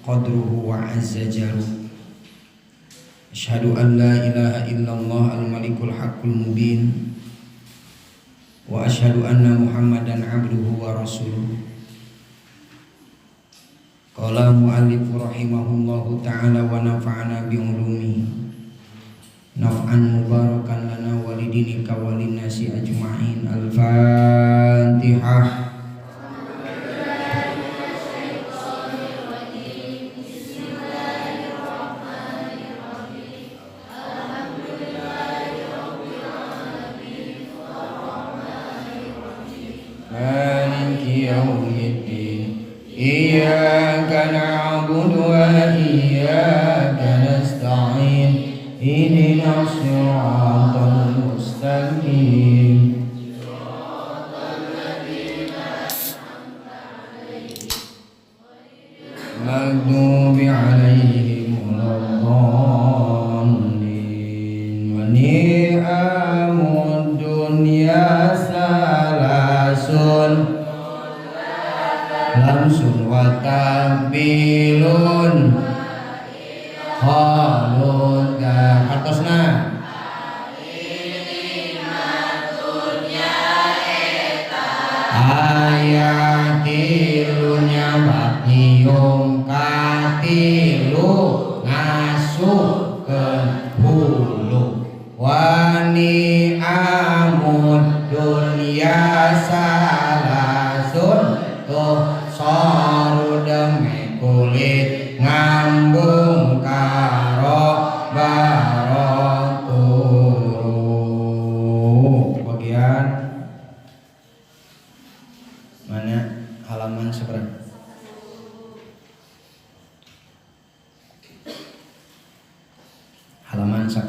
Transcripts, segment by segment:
qadruhu wa azza jaruh. Asyhadu an la ilaha illallah al-malikul haqqul mubin wa asyhadu anna Muhammadan abduhu wa rasuluh. Qala muallif rahimahullahu ta'ala wa nafa'ana bi ulumihi naf'an mubarakan lana wa lidinika wa linnasi ajma'in. Al-Fatihah. Maliki yaumiddin. Iyyaka na'budu wa iyyaka nasta'in. Ihdinas siratal mustaqim. Siratal ladzina an'amta 'alaihim ghairil maghdubi 'alaihim waladdallin. Wa ni'amud dunya salasun lamsun wa tabilun khalun hartosna ayatilunya batiyung katilu ngasuhkeun hulu wa ni'amud dunya salasun tuh saru demi kulit ngambung karo baroturu. Bagian mana halaman seberapa? Halaman 10.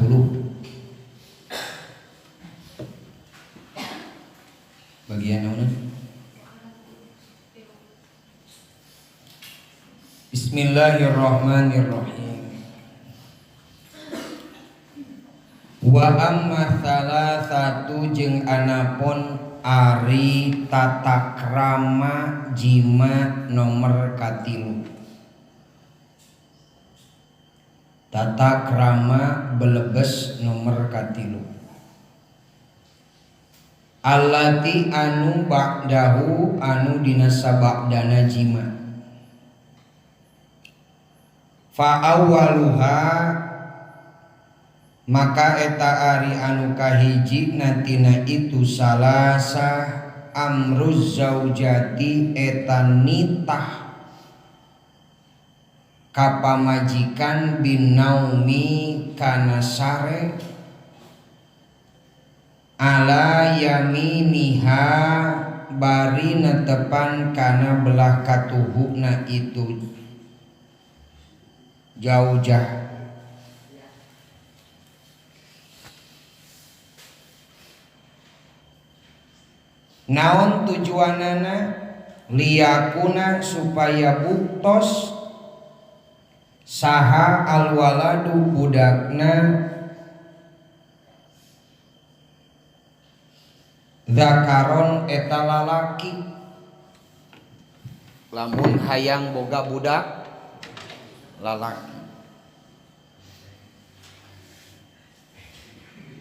Bagian mana? Bismillahirrahmanirrahim. Wa amma thalathatu jeung anapun ari tata krama jima nomor katilu. Tata krama belebes nomor katilu. Allati anu ba'dahu anu dina saba'dana jima. Fa awwaluha maka eta ari anu kahiji natina itu salasa amruz zaujati eta nitah kapamajikan binaumi kana sare ala yaminiha bari netepan kana belah katuhuna itu jaujah. Naon tujuanana liyakuna supaya buktos saha alwaladu budakna zakaron eta lalaki. Lamun hayang boga budak lalaki.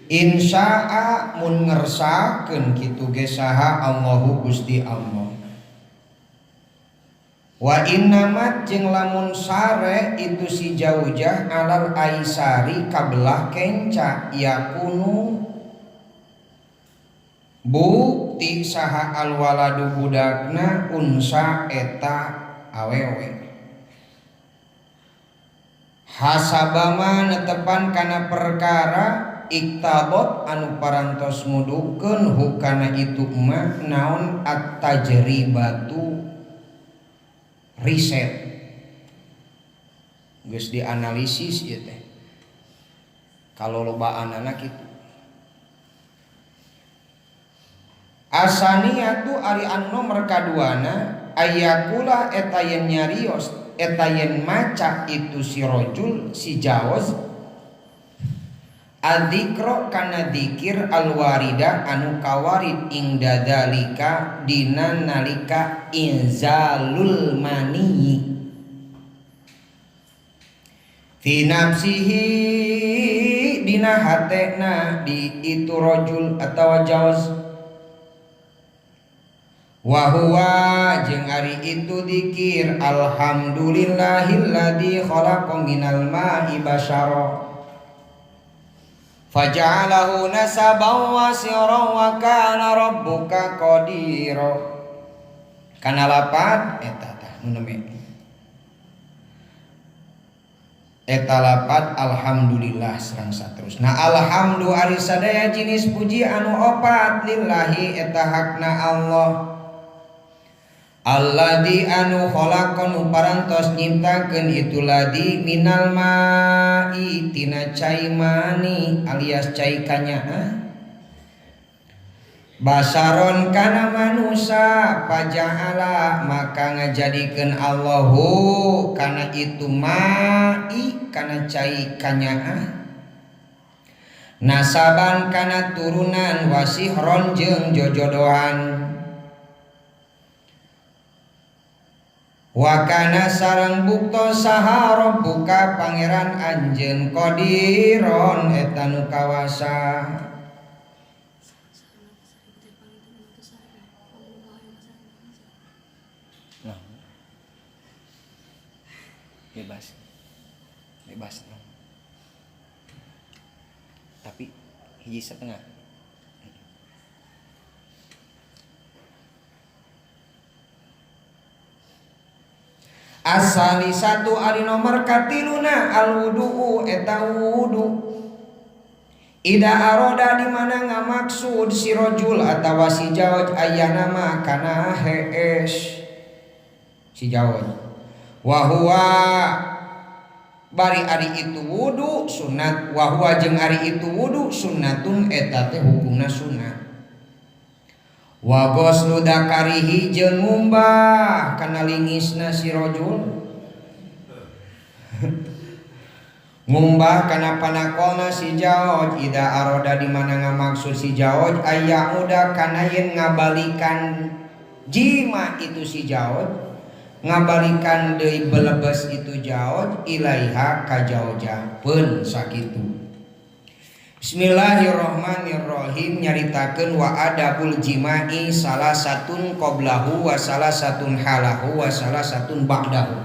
Insya'a mun ngersakeun kitu ge saha Allahu Gusti Allah. Wa innamat jeung lamun sare itu si jaujah alal aisari kabelah kenca yakunu bukti saha alwaladu budakna unsa eta awewe. Hasabama netepan kana perkara iktabot anu parantos mudukeun hukana itu ma naon at-tajribatu riset. Geus dianalisis ieu teh. Kalau lobaanana kitu. Asaniatu ari anu nomor kaduana ayakula eta yen nyarios eta yen maca itu si rojul si jaoz adzikro kana dzikir alwarida anu kawarid ing dadalika dina nalika inzalul mani. Fi nafsihi dina hatena di itu rajul atawa jawaz wa huwa jeung ari itu dikir alhamdulillahilladzi khalaqa minal ma'i basyara faja'alahu nasaban wa sirran wa kana rabbuka qadira kana lapat eta tah nu neme eta lapat alhamdulillah serang saterusna. Alhamdu ari sadaya jenis puji anu opat lillahi eta hakna Allah alladzi anu khalaqa nu parantos nyiptakeun itu ladzi minal ma'i tina cai mani alias cai kanyaah basaron kana manusa paja'ala maka ngajadikeun Allahu kana itu ma'i kana cai kanyaah nasaban kana turunan wasihron jeung jojodohan wa kana sareng bukto saha rabbuka pangeran anjeun qadiron eta nu kawasa. Nah, bebas bebas tapi hiji setengah. Asali satu ari nomor katiluna al wudu eta wudu ida aroda di mana ngamaksud si rojul atawa si jawaj ayana mah kana hees si jawaj wa huwa bari ari itu wudu sunat wa huwa jeung ari itu wudu sunnatun eta teh hukumna sunat wa ghuslu dakarihi jeung ngumbah kana lingisna si rajul ngumbah kana panakolna si jaoj ida aroda di mana ngamaksud si jaoj aya uda kana yen ngabalikan jima itu si jaoj ngabalikan deui belebes itu jaoj ilaiha ka jaojah pun sakitu. Bismillahirrahmanirrahim nyaritakeun wa adabul jima'i salah satun qoblahu wa salah satun halahu wa salah satun ba'dahu.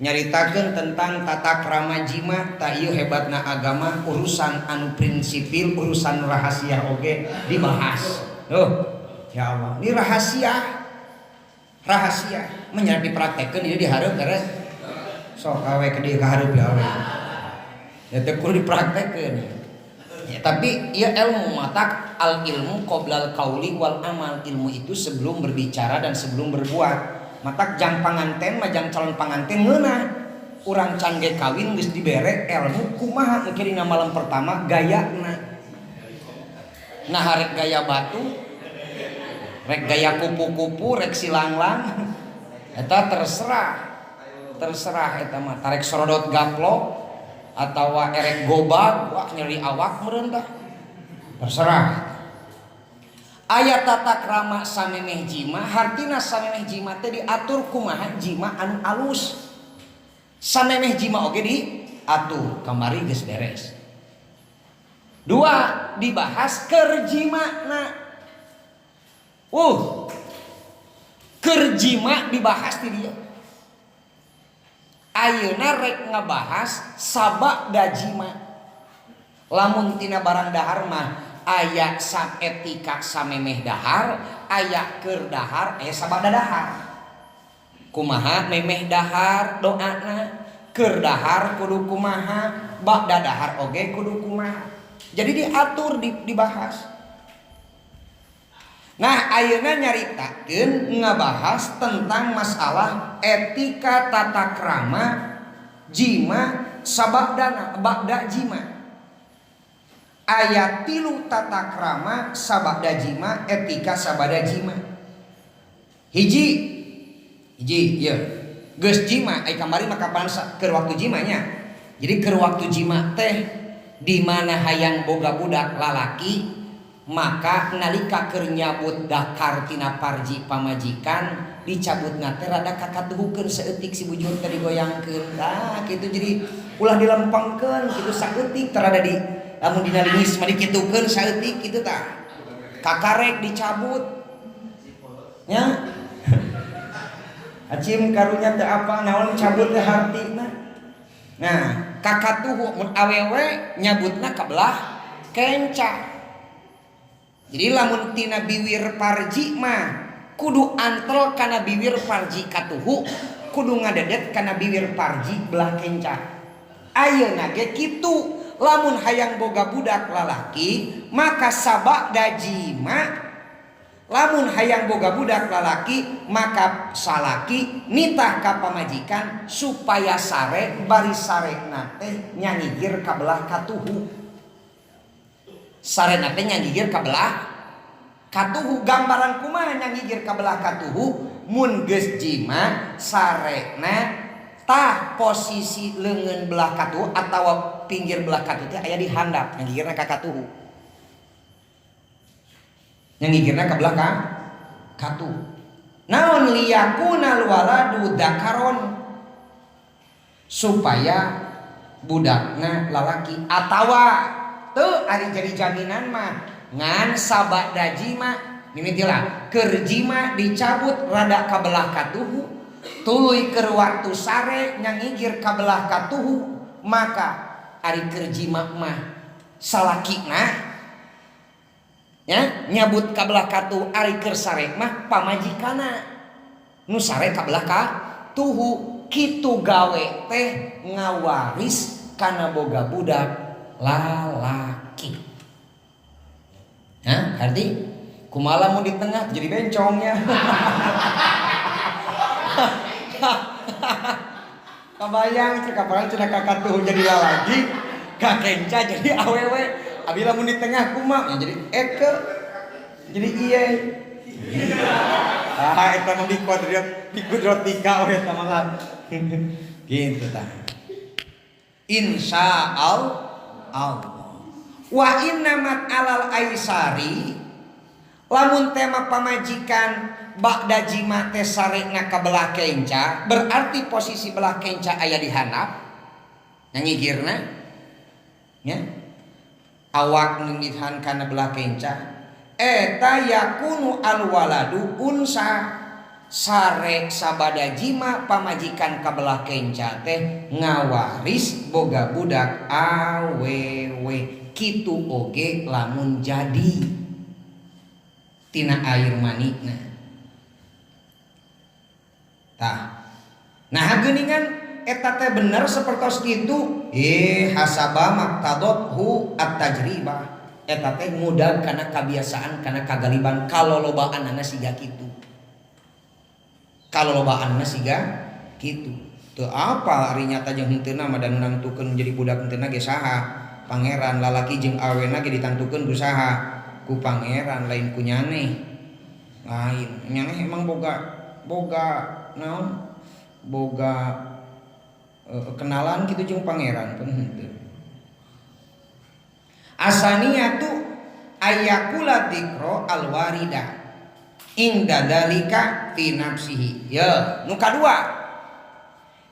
Nyaritakeun tentang tata krama jima ta ieu hebatna agama urusan anu prinsipil urusan rahasia oge dibahas. Tuh, ya Allah, ini rahasia. Rahasia menyari dipraktekeun ieu dihareup karena sok awe ke dieu kahareup ya awe. Ya teh kudu dipraktekeun. Ya, tapi ya ilmu matak al ilmu qoblal qauli wal amal, ilmu itu sebelum berbicara dan sebelum berbuat. Matak jang panganten mah jang calon panganten ngeunah. Urang can ge kawin geus dibere ilmu kumaha engke dina malam pertama gayana. Nah rek gaya batu, rek gaya kupu-kupu, rek silanglang. Eta terserah. Terserah eta mah tarek sorodot gaplok atawa erek gobag wah nyeri awak meureun tah terserah. Aya tata krama samemeh jima hartina samemeh jima teh diatur kumaha jima anu alus samemeh jima oge diatur kamari geus beres. Dua dibahas keur jimana. Keur jima dibahas di dieu. Ayeuna rek ngebahas sabada jima. Lamun tina barang dahar mah aya sam etika samemeh dahar, aya keur dahar, aya sabada dahar. Kumaha memeh dahar doana, keur dahar kudu kumaha, ba'da dahar oge kudu kumaha. Jadi diatur dibahas. Nah, ayeuna nyaritakeun ngabahas tentang masalah etika tata krama jima sabadana ba'da jima. Aya 3 tata krama sabada jima, etika sabada jima. Hiji hiji ieu. Geus jima ai kamari mah kapan keur waktu jimanya. Jadi keur waktu jima teh di mana hayang boga budak lalaki Maka nalika keur nyabut dakar tina parji pamajikan dicabutna teh rada kakatuhukeun saeutik si bujur teh digoyangkeun. Tah kitu jadi ulah dilempengkeun kitu saeutik teh rada di lamun dina lingis mah dikitukeun saeutik kitu tah. Kakarek dicabut. Nya. Acim karunya teh apa naon cabut teh hartina. Nah, kakatuhu mun awewe nyabutna ka belah kenca. Jadi lamun tina biwir parji mah kudu antel kana biwir parji katuhu, kudu ngadedet kana biwir parji belah kenca. Ayeuna ge kitu, lamun hayang boga budak lalaki maka sabada jima, lamun hayang boga budak lalaki maka salaki nitah ka pamajikan supaya sare bari sarena teh nyangigir ka belah katuhu. Sarena teh nyangigir ka belah katuhu. Gambaran kumaha nyangigir ka belah katuhu? Mun geus jima sarena tah posisi leungeun belah katuhu atawa pinggir belah katuhu teh aya di handap, nyangigirna ka katuhu. Nyangigirna ka belah ka katuhu. Naon liyakunal waladu dakaron, supaya budakna lalaki atawa teu ari jadi jaminan mah ngan sabada jima mimitilah keur jima dicabut rada ka belah katuhu tuluy keur waktu sare nyangigir ka belah katuhu, maka ari keur jima mah salakina nya nyabut ka belah katuhu, ari keur sare mah pamajikana nu sare ka belah katuhu. Kitu gawe teh ngawaris kana boga budak lalaki. Hah, arti kumaha mun di tengah jadi bencongnya. Kabayang cek kaparan cenah kakatuh jadi lalaki, kakenca jadi awewe. Abi lamun di tengah kumaha ya jadi eke. Jadi ieu. Ah eta mah dikuadrotika we eta mah. Gitu tah. Insya Allah. Wa innamat alal aisari, lamun tema pamajikan ba'da jima teh sarekna ka belah kenca, berarti posisi belah kenca aya di handap nyangigirna nya awak nindihan kana belah kenca eta yakunu alwaladu unsa. Sare sabada jima pamajikan ka belah kenca teh ngawaris boga budak awewe. Kitu oge lamun jadi tina air manina tah. Nah geuningan eta teh bener sapertos kitu, hasaba maktadothu at-tajribah, eta teh ngudag kana kabiasaan kana kagaliban kalolobaanana siga kitu. Kalolobaanana siga kitu. Teu apa ari nyata jeung henteuna mah dan nangtukeun jadi budak henteuna ge saha? Pangeran. Lalaki jeung awena ge ditangtukeun ku saha? Ku pangeran, lain ku nyaneh. Lain nyaneh emang boga naon? Boga kenalan kitu jeung pangeran pun henteu. Asaniyatu ayakula dzikra alwarida inda dalika fi nafsihi. Ya, nu kadua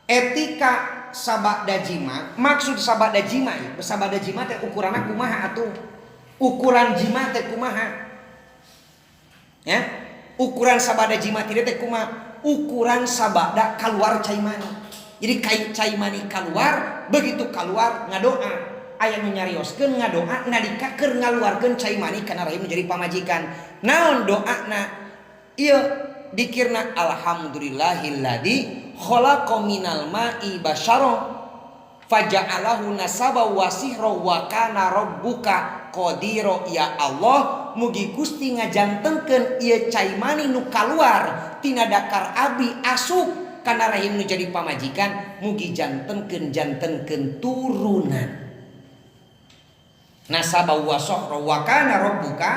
etika sabada jima. Maksud sabada jima ieu, sabada jima teh ukuranna kumaha atuh? Ukuran jima teh kumaha? Ya, ukuran sabada jima teh kumaha? Ukuran sabada keluar cai mani. Jadi cai mani keluar, begitu keluar ngadoa. Aya nu nyarioskeun ngadoa nalika keur ngaluarkeun cai mani kana rahim jadi pamajikan. Naon doana? Ieu dikirna alhamdulillahilladzi khalaqa minal ma'i basyara faja'alahu nasaba wa sihra wa kana rabbuka qadira. Ya Allah, mugi Gusti ngajantengkeun ieu cai mani nu kaluar tina dakar abdi asup kana rahim nu jadi pamajikan, mugi jantenkeun turunan nasaba wa sihra wa kana rabbuka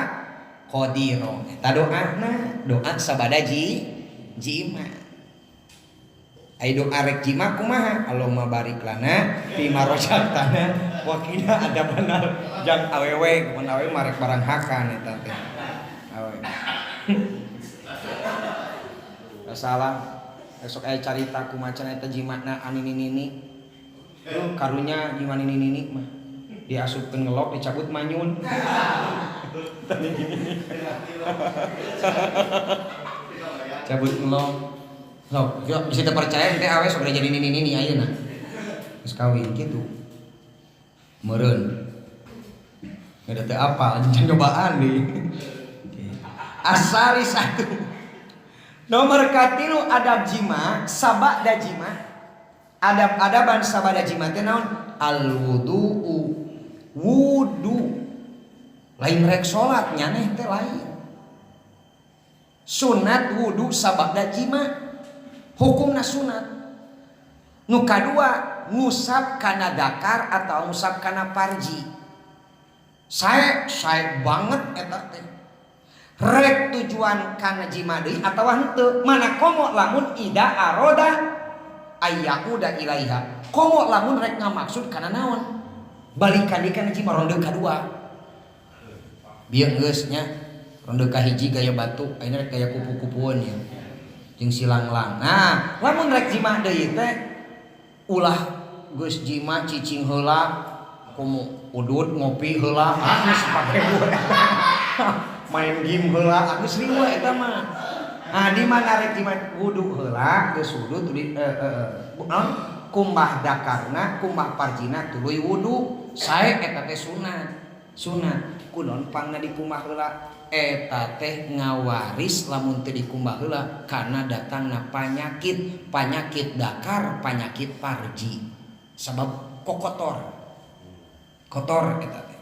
qadira. Eta doana, doa sabada jima. Ai doa rek jima kumaha? Allahumma barik lana fi ma razaqtana Wakina ada benar jang awewe, mun awewe marek barang hakan eta teh. Awewe. Salah. Esok aya carita kumaha eta jimakna anini-nini. Duh karunya jima nini-nini mah. Diasupkeun ngelok dicabut manyun. Cabut ngelok. Sok, bisa terpercaya teh awe sok jadi nini-nini ayeuna. Geus kawin kitu. Meureun. Ada teh apa? Jangan nyobaan deui. Asali satu. Nomor katilu adab jima, sabada jima. Adab-adaban sabada jima teh naon? Al wudu'u. Wudu. Lain rek salat nyaneh teh lain. Sunat wudu sabada jima. Hukumna sunat. Nu kadua ngusap kana dakar atau ngusap kana parji. Sae sae banget eta teh. Rek tujuan kana jima deui atawa henteu, mana komo lamun ida aroda ayyauda ilaiha. Komo lamun rek ngamaksud kana naon? Balikan deui kana jima ronde kadua. Bieu geus nya ronde kahiji gaya batu, ayeuna rek gaya kupu-kupueun ya. Jeung silanglang. Nah, lamun rek jima deui teh ulah geus jima cicing heula komo udut ngopi heula geus pake main game heula geus riweuh eta mah. Nah, di mana rek jima wudu heula geus wudu tuluy naon kumbah dakarna kumbah parjina tuluy wudu sae eta teh sunat. Sunat kunaon pangna dikumbah heula eta teh ngawaris lamun teu dikumbah heula kana datangna panyakit, panyakit dakar, panyakit parji. Sabab kokotor. Kotor eta teh.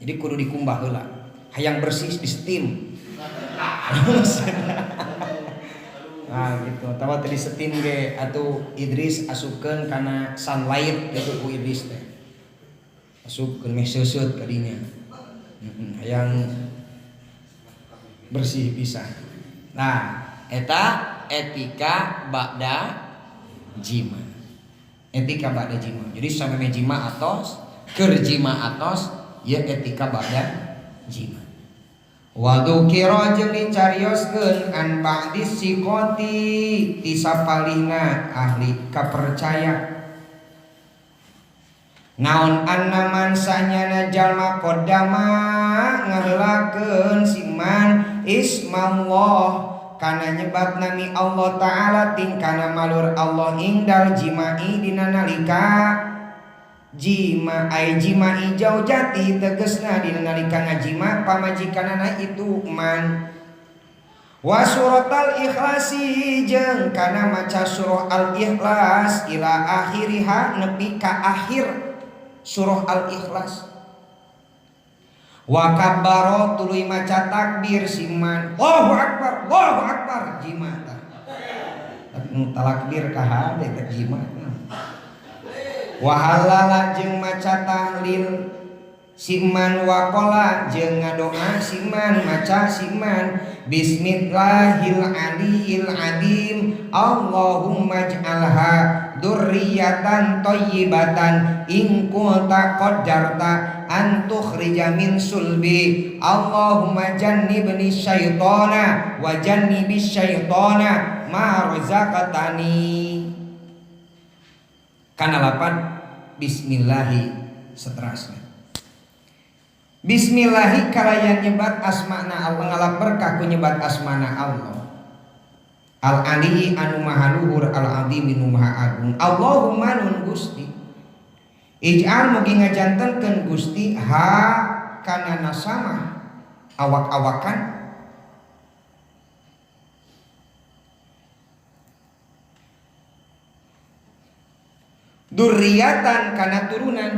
Jadi kudu dikumbah heula. Hayang bersih di steam. Nah gitu. Tawa teh di steam ge atuh Idris asupkeun kana sunlight gitu ku Idris teh. Asupkeun meh seuseut kadinya. Hayang bersih pisan. Nah, eta etika ba'da jima. Etika ba'da jima. Jadi sameme jima atos, keur jima atos, ya etika ba'da jima. Wadukira jeung dicarioskeun an ba'di siqati ti sapalihna ahli kapercaya. Naon anna man sanyana jalma qaddama ngaheulakeun siman ismallah kana nyebat nami Allah Ta'ala tingkana malur Allah ingdal jima'i dina nalika jima ai jima'i jaujati tegesna dina nalika ngajima pamajikanana itu man wa suratal ikhlasi jeung kana maca surah al ikhlas ila akhiriha nepi ka akhir surah al ikhlas wa kabbaro tuluy maca takbir siman Allahu akbar Allahu akbar jima tah talakbir kahade teh jima wa halala jeung maca tahlil siman wa qala jeung ngadoa siman maca siman bismillahil aliyil adim Allahumma ij'alha dzurriyyatan thayyibatan in kunta qaddarta an tukhrija min sulbi Allahumma jannibni syaitana wa jannibis syaitana ma razaqtani kana lapan bismillahi seterusnya. Bismillahi kalayan nyebat asmana Allah ngalap berkah ku nyebat asmana Allah Al alihi anu maha luhur al azim nu maha agung Allahumma nun Gusti ij'al mugi ngajantenkeun Gusti ha kana nasama awak-awakan durriyatan kana turunan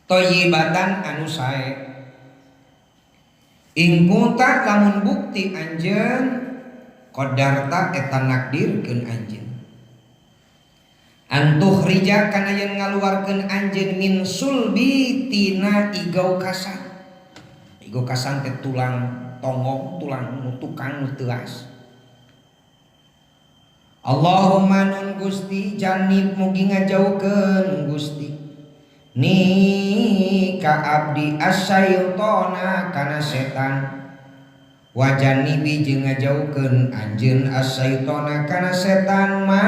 thayyibatan anu sae ing kunta lamun bukti anjeun qadarta eta nakdirkeun anjeun antukhrija kana yen ngaluarkeun anjeun min sulbi tina igau kasan. Igau kasan teh tulang tonggong tulang nu tukang nu teuas. Allahumma nun Gusti janib mugi ngajauhkeun Gusti ni ka abdi asyaitona kana setan wajanibi jeung ngajauhkeun anjeun asyaitona kana setan ma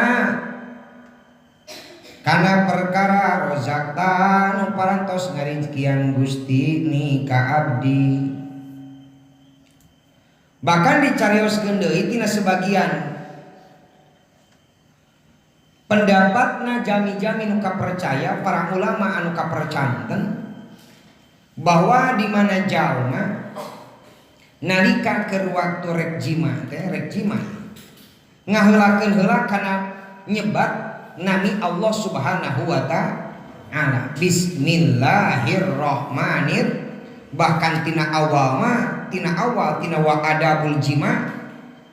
kana perkara rozakta nu parantos ngarizkian Gusti ni ka abdi. Bahkan dicarioskeun deui tina sebagian pendapatna jami-jami nu kapercaya para ulama anu kapercanten bahwa di mana jalma nalika keur waktu rek jima teh rek jima ngaheulakeun heula kana nyebat nami Allah Subhanahu wa ta'ala bismillahirrahmanir bahkan tina awal mah tina awal tina wa adabul jima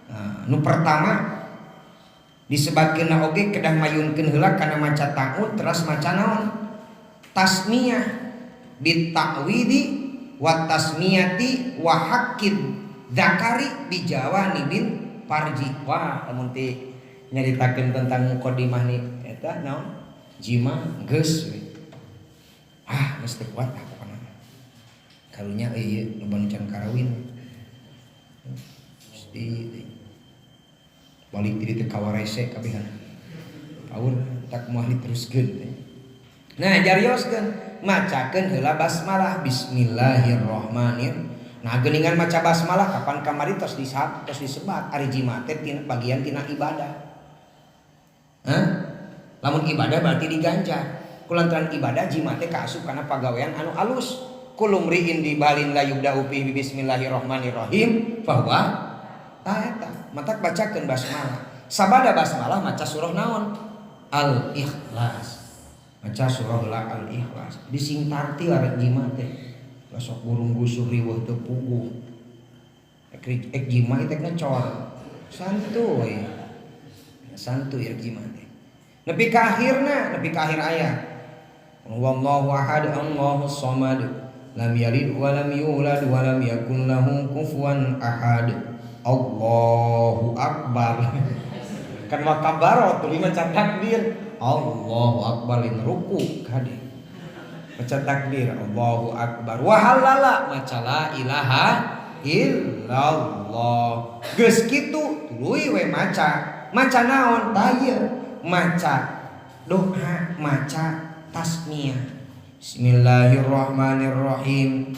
nah, nu pertama disebatkeun oge kedah mayunkeun heula kana maca ta'ud teras maca naon tasmiyah bita'widi wa tasmiyati wa haqqid dzakari bijawani bin parji. Wah lamun ti nyaritakeun tentang mukadimah ni eta naon jima geus we. Ah geus teu kuat ah pokona karunya euy loba nu can karawin mesti balik diri teh kawarese kabehan paur tak moal diteruskeun teh. Nah jarioskeun macakeun heula basmalah bismillahirrahmanir. Nah geuningan maca basmalah kapan kamari tos disab tos disebat ari jima teh tina bagian tina ibadah. Hah? Lamun ibadah berarti diganjar. Kulantaran ibadah jima teh kaasup kana pagawean anu alus. Kullu mri'in dibalin la yubda'u fi bismillahirrahmanirrahim fahuwa ta eta matak bacakeun basmalah. Sabada basmalah maca surah naon? Al-Ikhlas. Maca surah la Al-Ikhlas. Dising tartil arek jima teh. Sok burung gusuh riweuh teu puguh. Ek jima teh ngecor. Santuy. Santuy rek jima teh. Nepi ka akhirna, nepi ka akhir ayat. Wallahu ahad, Allahus samad. Lam yalid wa lam yulad wa lam yakul lahu kufuwan ahad. Allahu akbar. Kan wa kabaro tuluy maca takbir. Allahu akbar lin ruku kade. Maca takbir Allahu akbar. Wa halala maca la ilaha illallah. Geus kitu tuluy we maca. Maca naon? Tah ieu maca doa, maca tasmiyah. Bismillahirrahmanirrahim.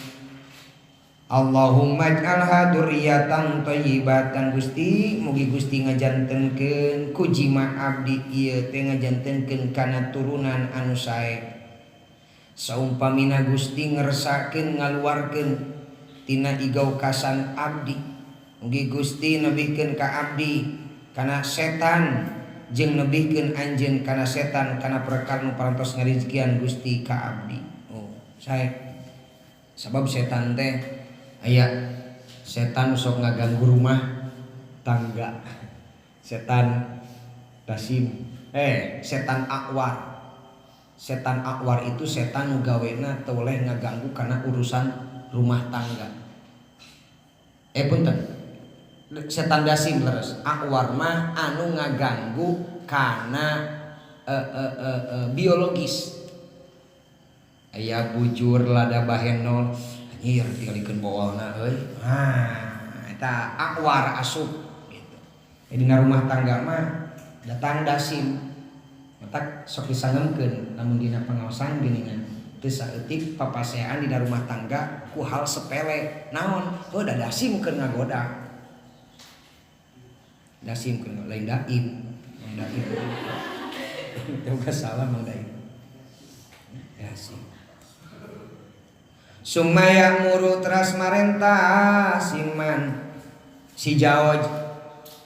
Allahumma ij'alha dzurriyyatan thayyibatan. Gusti mugi Gusti ngajantenkeun ku jima abdi ieu teh ngajantenkeun kana turunan anu sae. Saumpamina Gusti ngersakeun ngaluarkeun tina igau kasan abdi. Mugi Gusti nebihkeun ka abdi kana setan jeung nebihkeun anjeun kana setan kana perkara nu parantos ngarizkian Gusti ka abdi. Oh, sae. Sabab setan teh aya setan sok ngaganggu rumah tangga. Setan dasim, setan akwar. Setan akwar itu setan nu gawena teu oleh ngaganggu kana urusan rumah tangga. Punten. Setan dasim leres. Akwar mah anu ngaganggu kana biologis. Aya bujur lada bahenol anjir tingalikeun bawalna euy. Ah, eta akwar asup gitu. Dina rumah tangga mah datang dasim. Matak sok disangemkeun lamun dina pengaosan geuningan. Teu saeutik papasean dina rumah tangga ku hal sepele. Naon? Heuh da dasim keur ngagoda. Dasim keur lain daim. Mang daim. Teu salah Mang daim. Dasim. Sumaya muru teras marentah siman si jawaj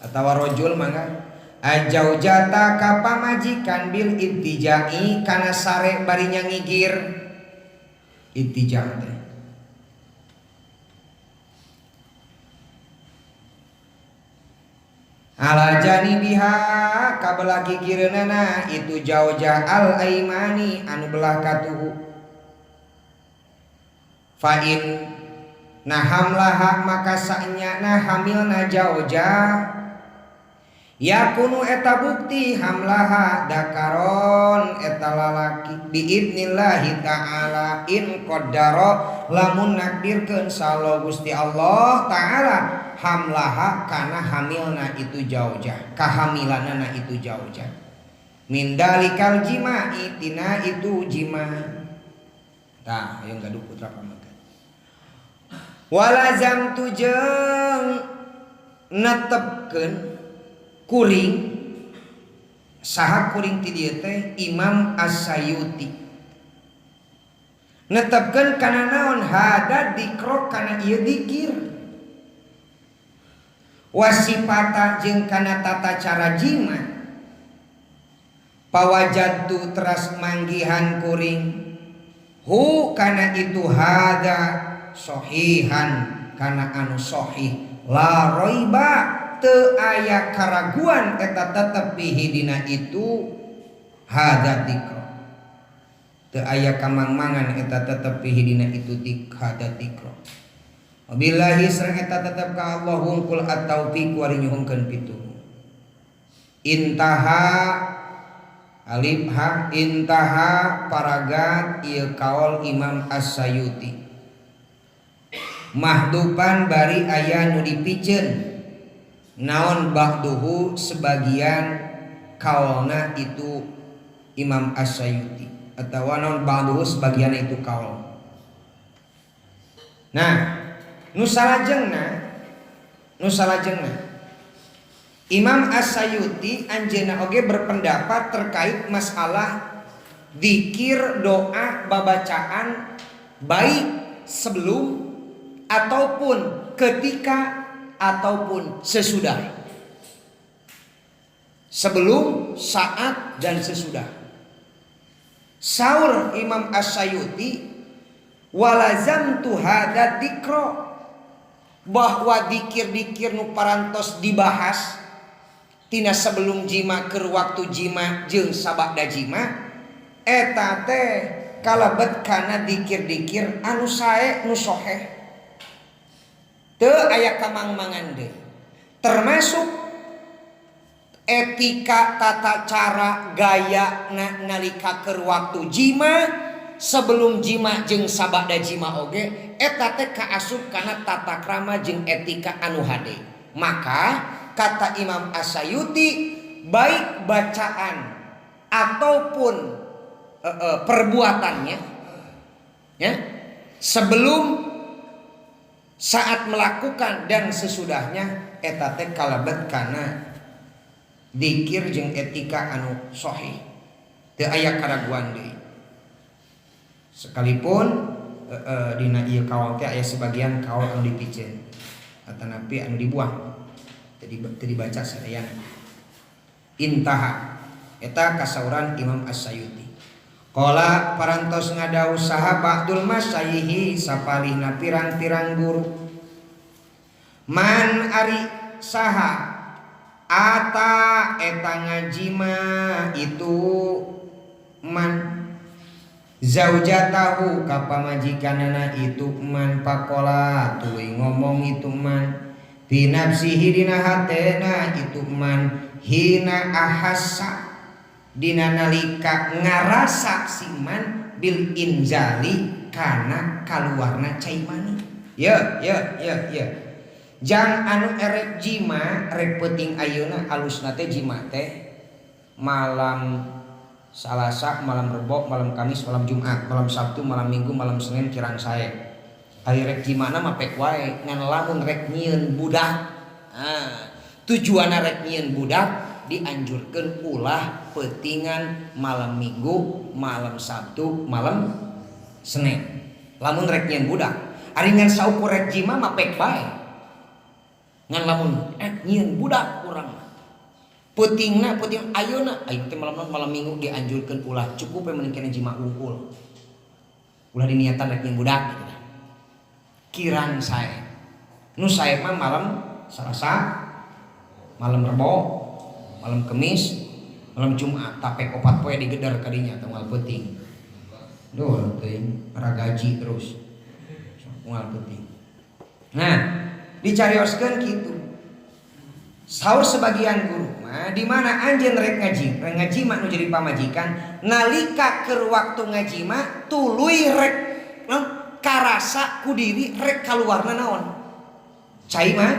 atawa rojul mangga ajau jata ka pamajikan bil ibtijai kana sare bari nyangigir ibtija teh ala janibiha kabelah gigireunana itu jaujah al aimani anu belah katuhu. Fa in Nah hamlaha maka saenyana hamilna jaujah yakunu eta bukti hamlaha dakaron eta lalaki biidnillahi ta'ala in qaddara lamun nakdirkeun salo Gusti Allah ta'ala hamlaha kana hamilna itu jaujah kahamilanana itu jaujah min dalikal jima'i tina itu jima. Tah yang gaduh putra pamegat walazam tujeung netepkeun kuring saha kuring ti dieu teh Imam As-Sayuti netepkeun kana naon hada dikro kana ieu dikir wasipata jeung kana tata cara jima pawajadtu teras manggihan kuring hu kana itu hada sohihan kana anu sohih la roiba teu aya karaguan eta tetep bihi dina itu hada dikro teu aya kamangmangan eta tetep bihi dina itu hada dikro. Wabillahi sareng eta tetep ka Allah hungkul at-taufiq wa nyuhunkeun pitulung. Intaha alif ha intaha paragat ieu kaol Imam As-Sayuti mahdupan bari aya nu dipiceun naon ba'duhu sebagian kaolna itu Imam As-Sayuti atau naon ba'duhu sebagian itu kaol. Nah nu salajengna Imam As-Sayuti anjeunna oge berpendapat terkait masalah dikir doa babacaan baik sebelum ataupun ketika ataupun sesudah. Sebelum, saat, dan sesudah. Saur Imam As-Sayuti walazamtu hada dikro bahwa dikir-dikir nu parantos dibahas tina sebelum jima ke waktu jima jeung sabada jima eta teh kalebet kana dikir-dikir anu sae nu soheh teu aya kamangmangan deui termasuk etika tata cara gaya nalika keur waktu jima sebelum jima jeung sabada jima oge eta teh kaasup kana tata krama jeung etika anu hade. Maka kata Imam As-Sayuti baik bacaan ataupun perbuatannya ya sebelum saat melakukan dan sesudahnya eta teh kalebet kana dikir jeung etika anu sahih teu aya karaguan deui. Sekalipun dina ieu kaol teh aya sebagian kaol anu dipiceun atanapi anu dibuang teu dibaca sadayana. Intaha eta kasauran Imam As-Sayuti. Qala parantos ngadau saha ba'dul masyayihi sapalihna pirang-pirang guru man ari saha ata eta ngajima itu man zaujatahu ka pamajikanana itu man pakola tuluy ngomong itu man fi nafsihi dina hatena itu man hina ahassa dina nalika ngarasa si man bil inzali kana kaluarna cai mani. Ya ya ya ya jang anu erek jima rek peuting ayeuna alusna teh jima teh malam Salasa, malam Rebo, malam Kamis, malam Jumat, malam Sabtu, malam Minggu, malam Senin kirang sae. Ari rek jimana mah pek wae ngan lamun rek nyieun budak. Nah, tujuanna rek nyieun budak dianjurkeun ulah peutingan malam Minggu, malam Sabtu, malam Senin. Lamun rek nyieun budak. Ari ngan saukur rek jima mah pek bae. Ngan lamun rek nyieun budak urang mah. Peutingna peuting ayeuna ayeuna teh malam Minggu dianjurkeun ulah cukup we mending kene jima wungkul. Ulah diniatan rek nyieun budak gitu. Kirang sae. Nu sae mah malam Salasa, malam Rebo, malam Kemis, malam Jumat, tapek opat poe digeder kadinya tunggal peuting. Duh teuing para gaji terus. Unggal peuting. Nah, dicarioskeun kitu. Saur sebagian guru mah di mana anjeun rek ngaji, rek ngaji mah nu jadi pamajikan, nalika keur waktu ngaji mah tuluy rek karasa ku diri rek kaluarna naon? Cai mah,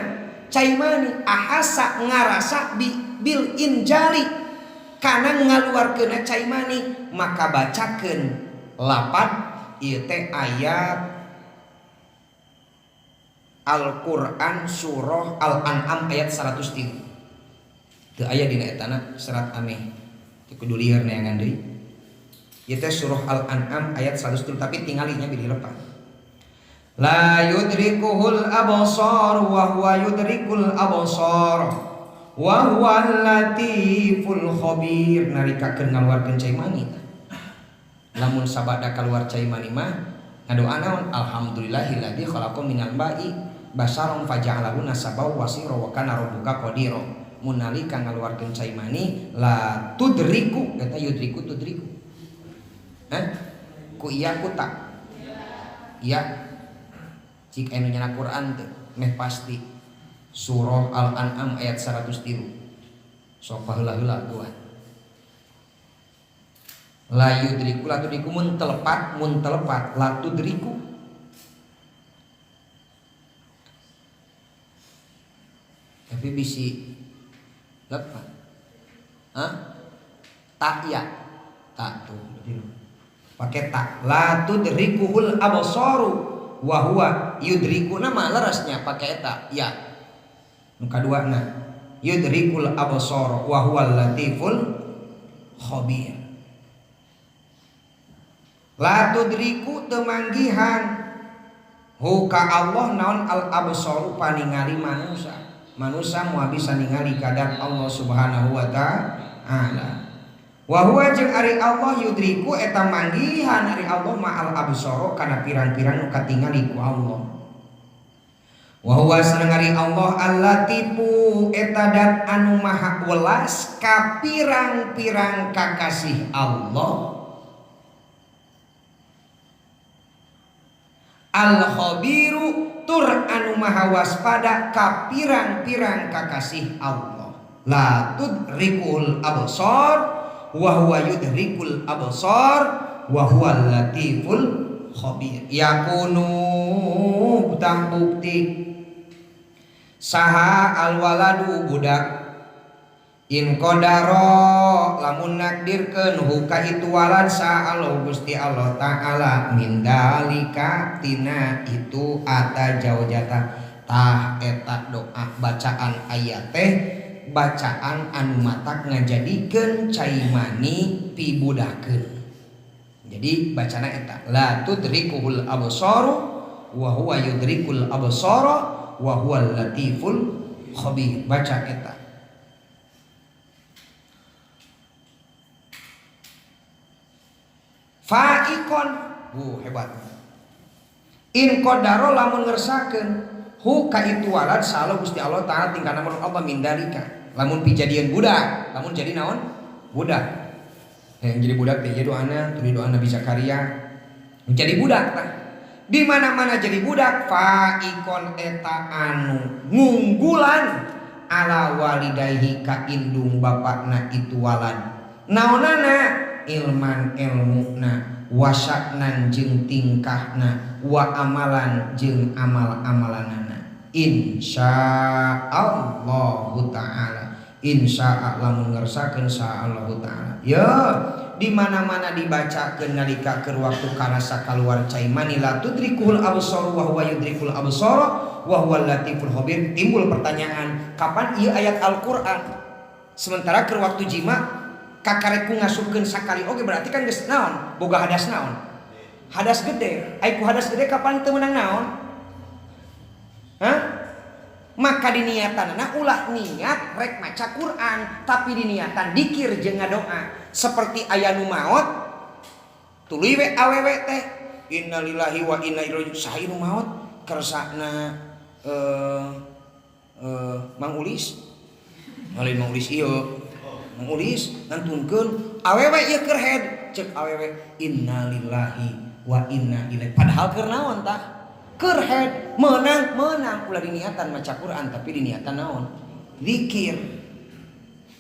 cai mani ahasa ngarasa bil injali kana ngaluarkeunna cai mani, maka bacakeun lapad ieu teh ayat Al-Qur'an surah Al-An'am ayat 103. Teu aya dina etana serat ameh. Teu kudu lieur neangan deui. Ieu teh surah Al-An'am ayat 103 tapi tingalinya bilih lepat. La yudrikuhul absar wa huwa yudrikul absar wa huwal latiful khabir. Nalika keur ngaluarkeun cai mani. Lamun sabada kaluar cai mani mah ngadoa naon? Alhamdulillahilladzi khalaqa minal ma'i basaron faja'alahu nasabaw wasira wa kana rabbuka qadira. Mun nalika ngaluarkeun cai mani la tudriku eta yudriku tudriku. Hah? Ku iya ku tak? Iya. Cik anu nyana Quran teh meh pasti surah Al-An'am ayat 103. Sok baheula-heula gua. La yudriku la tudriku mun telepat la tudriku. Tapi bisi lepat. Hah? Tak ya. Tak tuh pakai tak. La tudrikuhul absaru wa huwa yudriku nama leresnya pakai eta ya. Nu kaduana yudrikul absar wa huwal latiful khabir. La tudriku teu manggihan hu ka Allah naon al absaru paningali manusa. Manusa moal bisa ningali kadar Allah Subhanahu wa ta'ala. Wa huwa jeung ari Allah yudriku eta manggihan ari Allah ma'al absara kana pirang-pirang nu katingali ku Allah. Wa huwa sareng ari Allah al-latifu eta dat anu maha welas ka pirang-pirang kakasih Allah. Al-khabiru tur anu maha waspada ka pirang-pirang kakasih Allah. La tudrikul absar wa huwa yudrikul absar wa huwal latiful khabir. Yakunu tah bukti saha alwaladu budak in qadara lamun nakdirkeun huka itu walad sa Allah Gusti Allah Ta'ala min dalika tina itu ata jaujata. Tah eta doa bacaan ayat teh bacaan anu matak ngajadikeun cai mani pibudakeun. Jadi bacana eta la tudrikuhul absaru wa huwa yudrikul absara wa huwal latiful khabir. Baca eta. Faikon, hebat. In qadaro lamun ngersakeun hu ka itu walad salah Gusti Allah Ta'ala tingkana mun Allah min dalika. Lamun pijadian budak, lamun jadi naon? Budak. Yang jadi budak teh doana, tuluy doa Nabi Zakaria. Jadi budak tah. Di mana-mana jadi budak faikon eta anu ngunggulan ala walidayhi ka indung bapakna itu walad. Naonana? Ilman ilmuna wasaknan jeung tingkahna wa amalan jeung amal-amalanana. Insyaallahu ta'ala. Insya lamun ngersakeun sa Allahu ta'ala. Ya, di mana-mana dibacakeun nalika keur waktu karasa kaluar cai mani la tudrikul absar wa huwa yudrikul absar wa huwal latiful khabir. Timbul pertanyaan, kapan ieu ayat Al-Qur'an? Sementara keur waktu jima kakareku ngasupkeun sakali oge berarti kan geus naon? Boga hadas naon? Hadas gede. Ai ku hadas gede kapan teu meunang naon? Hah? Maka diniatanana ulah niat rek maca Quran, tapi diniatan dikir jeung ngadoa. Seperti aya nu maot tuluy we awewe teh innalillahi wa inna ilaihi raji'un. Saha nu maot kersana Mang Ulis. Lain Mang Ulis ieu. Mang Ulis ngantunkeun awewe ieu keur head cek awewe innalillahi wa inna ilaihi. Padahal keur naon tah? Keur head meunang meunang ulah diniatan maca Quran tapi diniatan naon? Zikir.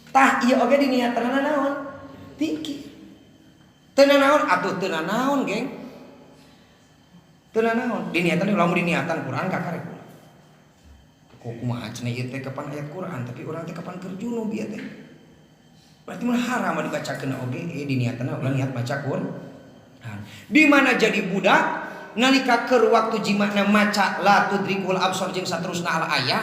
Tah ieu oge diniatanna naon? Zikir. Teu naon atuh teu naon geng. Teu naon diniatan lamun diniatan Quran kakarek. Kok kumaha cenah ieu teh kapan ayat Quran tapi urang teh kapan keur junub ieu teh. Berarti mah haram dibacakeun oge diniatanna ulah niat maca Quran. Di mana jadi budak nalika keur waktu jimana maca la tudrikul absor jeung saterusna al ayah,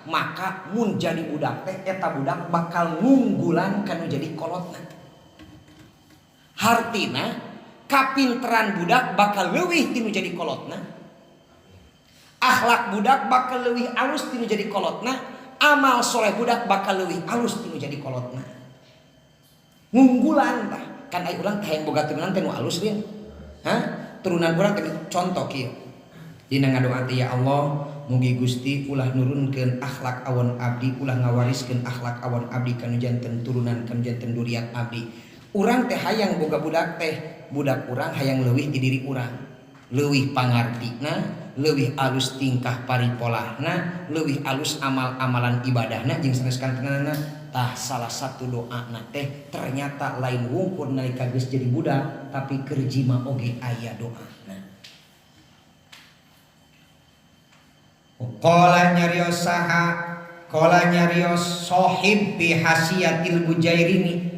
maka mun jadi budak teh eta budak bakal ngunggulan kanu jadi kolotna. Hartina kapinteran budak bakal leuwih tinu jadi kolotna. Akhlak budak bakal leuwih alus tinu jadi kolotna, amal soleh budak bakal leuwih alus tinu jadi kolotna. Ngunggulan tah kan ai urang teh hayang boga turunan teh nu alus deui. Hah? Turunan urang teh contoh kieu. Dina ngadoa teh ya Allah, mugi Gusti ulah nurunkeun akhlak awon abdi, ulah ngawariskeun akhlak awon abdi kanu janten turunan kanu janten duriat abdi. Urang teh hayang boga budak teh, budak urang hayang leuwih ti diri urang. Leuwih pangartina, leuwih alus tingkah paripolahna, leuwih alus amal-amalan ibadahna jeung sanes kantenana. Tah salah satu doana teh ternyata lain wungkur nalika geus jadi budak tapi keur jima oge aya doana. Qala nyarios saha, qala nyarios sahib bi hasiyatil Bujairimi.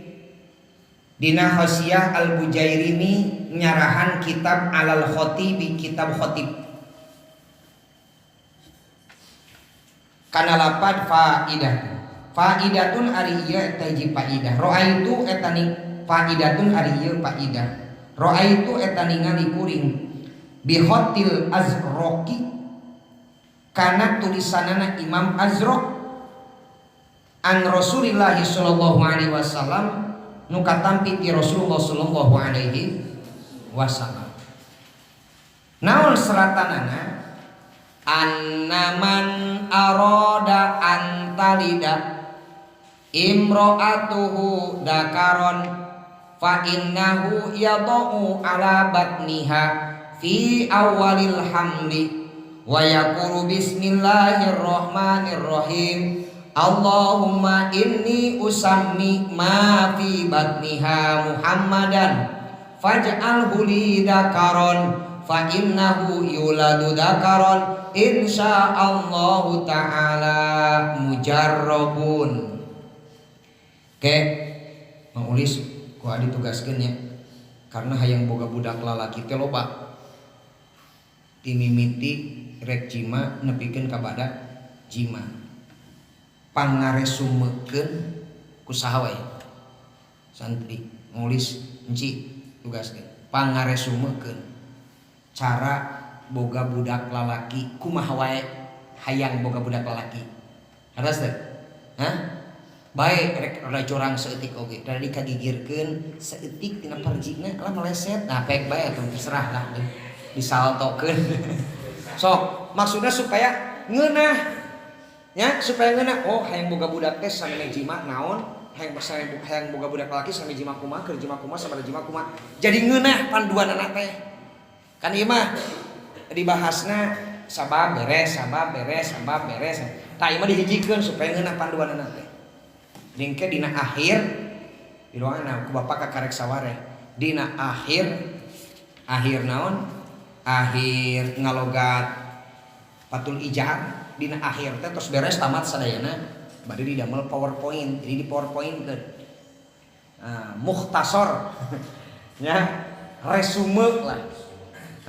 Dina Hasiyah al Bujairimi nyarahan kitab alal Khatibi, kitab Khatib. Kana lapad faidah. Faidatun ari ieu eta hiji faidah. Raaitu eta ni faidatun ari ieu faidah. Raaitu eta ningali kuring bi khatil Azraqi kana tulisanana Imam Azraq an Rasulillah sallallahu alaihi wasallam nu katampi ti Rasulullah sallallahu alaihi wasallam. Naon seratanana? Annaman arada antalida imro'atuhu dakaron fa innahu yadau ala batniha fi awalil hamli wa yaqulu bismillahirrahmanirrahim Allahumma inni usammi ma fi batniha Muhammadan faj'alhu li dakaron fa innahu yuladu dakaron insyaallahu ta'ala mujarrabun. Oke, mengulis ku adi tugaskeun nya karena hayang boga budak lalaki teh loba timimiti rek jima nepikeun ka bada jima pangaresumekeun ku saha wae santri nulis enci tugaskeun pangaresumekeun cara boga budak lalaki kumaha wae hayang boga budak lalaki harus teh hah bae rek rada jorang saeutik oge rada dikagigirkeun saeutik tina parjina lah meleset nah pek bae atuh terserah lah disaltokeun sok maksudnya supaya ngeunah nya supaya ngeunah oh hayang boga budak teh samene jima naon hayang hayang boga budak lalaki samene jima kumaha keur jima kumaha sabada jima kumaha jadi ngeunah panduanana teh kan ieu mah dibahasna sabab beres sabab beres sabab beres tah ieu mah dihijikeun supaya ngeunah panduanana teh dingke dina akhir di ruangan ku bapak kakarek sawareh dina akhir akhir naon akhir ngalogat patul ijar dina akhir teh tos beres tamat sadayana bade didamel PowerPoint jadi di PowerPoint ke nah, mukhtasor nya resume lah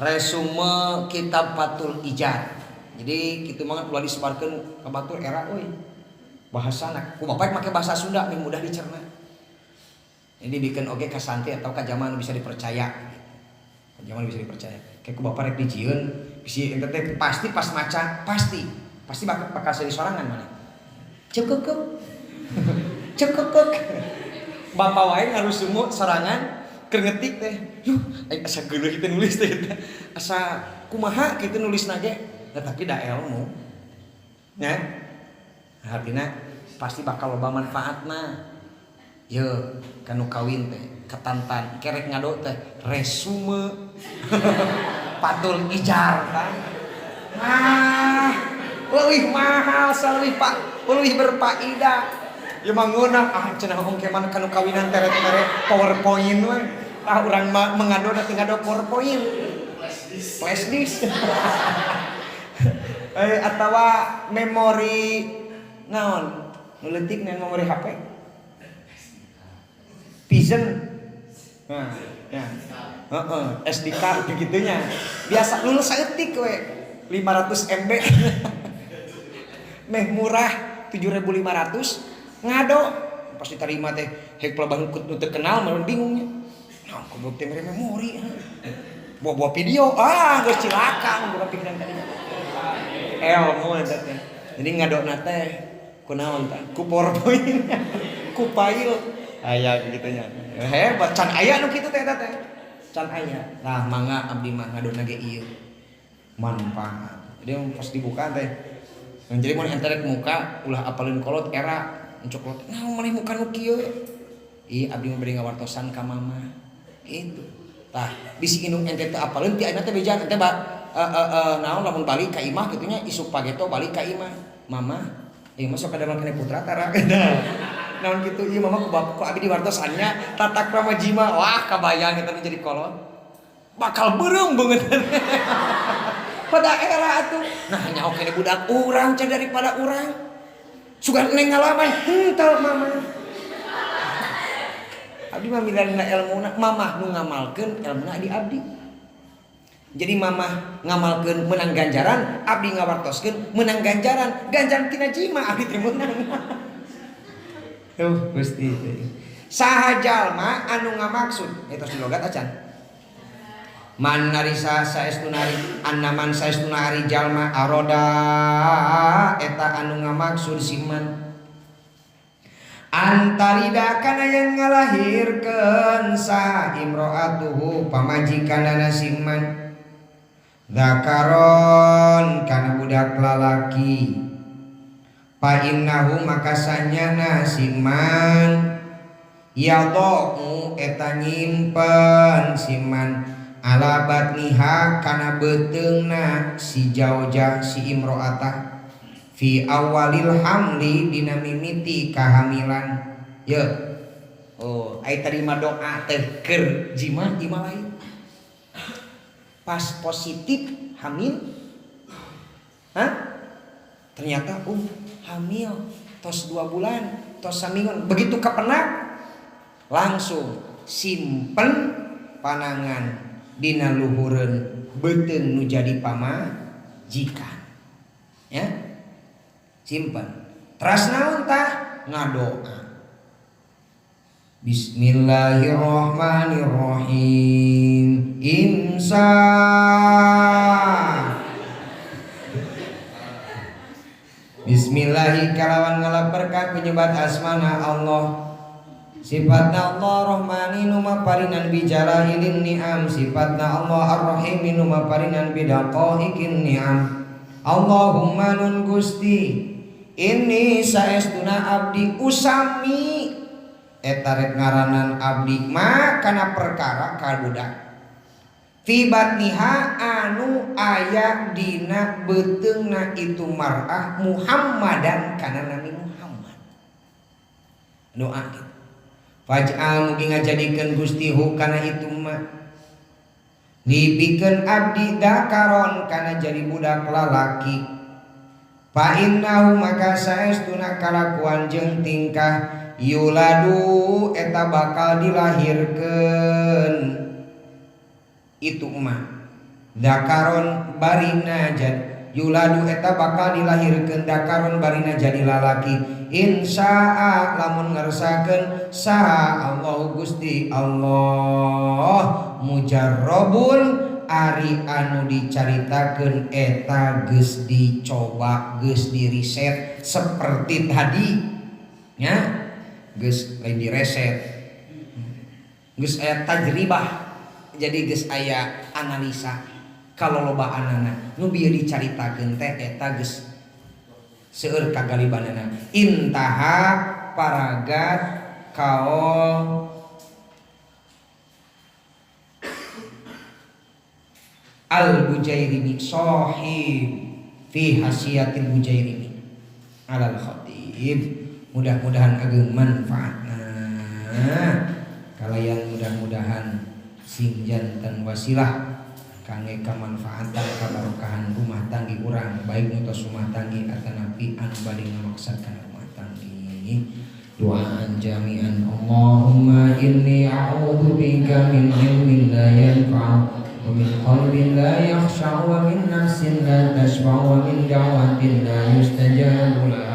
resume kitab Fathul Ijar jadi kitu mah ulah disebarkeun ka batur era euy bahasana ku bapak make bahasa Sunda mih mudah dicerna ini bikin oge ka santri atau ka zaman bisa dipercaya ka zaman bisa dipercaya kayak ku bapak rek dijieun bisi ente teh pasti pas maca pasti pasti bakal seuri sorangan mana cekekek cekekek bapak wae ngarusumu sorangan keur ngetik teh yuh aing asa geuleuh kitu nulis teh asa kumaha kitu nulisna ge nah, tapi da ilmu nya artinya pasti bakal loba manfaatna ye kanu kawin teh ketantan kerek ngado teh resume Fathul Ijar kan Ah, leuwih mahal saleuwih pak, leuwih berfaedah. Ya mangeunah ah cenah ongke mana kanu kawinan tere-tere PowerPoint we. Ah urang mengado nanti ngado PowerPoint. Flash disk. Atawa memori naon? Nu leutik memori HP. Vision. Nah, ya. Heeh, SD card begitunya. Biasa lulus saeutik we 500 MB. Meh murah 7.500 ngado pasti terima teh hek pelaban nu teu kenal mah bingungnya. Nah, goblok teh mere memori. Bawa-bawa video, ah geus cilaka bukan pikiran tadinya. Ilmu eta teh. Jadi ngadona teh kunaon tah? Ku PowerPoint, ku file. Aya kitu nya. Hebat can aya nu kitu teh eta teh. Can aya. Nah, mangga abdi mah ngadona ge ieu. Manfaat. Jadi pas dibuka teh. Jadi mun ente rek muka ulah apaleun kolot era cokot. Nah, maneh muka nu kieu. Ih, abdi mah bade ngawartosan ka mama. Gitu. Tah, bisi indung ente teu apaleun ti ayeuna teh bejaan ente ba naon lamun balik ka imah kitu nya isuk pageto balik ka imah. Mama, ieu mah sok kada keneh putra tara. Naon kitu ieu mama ku bap ku abdi diwartosan nya tata krama jima. Wah, kabayang eta nu jadi kolot. Bakal beureum beungeut. Pada era atuh. Nah, nyaho keneh budak urang can daripada urang. Sugan neng ngalaman henteu mama. Abdi mah milarian elmuna, mamah nu ngamalkeun elmuna di abdi. Jadi mamah ngamalkeun menang ganjaran, abdi ngawartoskeun menang ganjaran. Ganjaran tina jima abdi teh meunang. Tuh Gusti. Saha jalma anu ngamaksud eta di logat acan. Man narisa saestuna ari annaman saestuna ari jalma aroda eta anu ngamaksud siman. Antarida kana yang ngalahirkeun sa imro'atuhu pamajikanana siman. Zakaron kana budak lalaki. Fa innahu maka sanyana siman yadau eta nyimpen siman ala batniha kana beuteungna si jaujah si imro'atah fi awalil hamli dina mimiti kahamilan. Ye. Oh, ai tadi mah doa teh keur jima jima lain. Pas positif hamil. Hah? Ternyata hamil tos 2 bulan, tos saminggon. Begitu kepenak langsung simpen panangan dina luhureun beuteung nu jadi pamajikan. Ya. Simpen. Teras naon tah? Ngadoa. Bismillahirrahmanirrahim. Imsak. Bismillahi kalawan ngalap berkah kunyebat asmana Allah. Sifatna Allah Rahmani nu maparinan bijalailin ni'am. Sifatna Allah Ar-Rahim nu maparinan bidaqaiqin ni'am. Allahumma nun Gusti ini saestuna abdi usami eta rek ngaranan abdi ma kana perkara kabudak fi batniha anu aya dina beuteungna itu mar'ah Muhammadan kana nami Muhammad. Doa gitu. Faj'al mugi ngajadikeun Gusti hu kana itu ma dipikeun abdi dakaron kana jadi budak lalaki. Fa innahu maka saestuna kalakuan jeung tingkah yuladu eta bakal dilahirkeun itu mah dakaron barina jadi yuladu eta bakal dilahirkeun dakaron barina jadi lalaki. Insyaa lamun ngersakeun saha Allahu Gusti Allah mujarrabun ari anu dicaritakeun eta geus dicoba geus diriset seperti tadi nya geus lain direset geus aya tajribah jadi geus aya analisa kalau lobaanana nu bieu dicaritakeun teh eta geus seueur kagalibanana. Intaha paragat kaol Al-Bujairimi sahib Fi Hasyiatil Bujairimi alal Khatib. Mudah-mudahan ageng manfaatna kalayan, mudah-mudahan sing janten wasilah kangge kamanfaatan, kabarokahan rumah tanggi urang, baik nu tos rumah tanggi atanapi anu bade ngamaksad kana rumah tanggi. Doaan jami'an. Allahumma inni a'udzu bika min ilmin la yanfa'u wa min qalbin la yakhsha'u wa min nafsin la tashba'u wa min da'watin la yustajabu laha.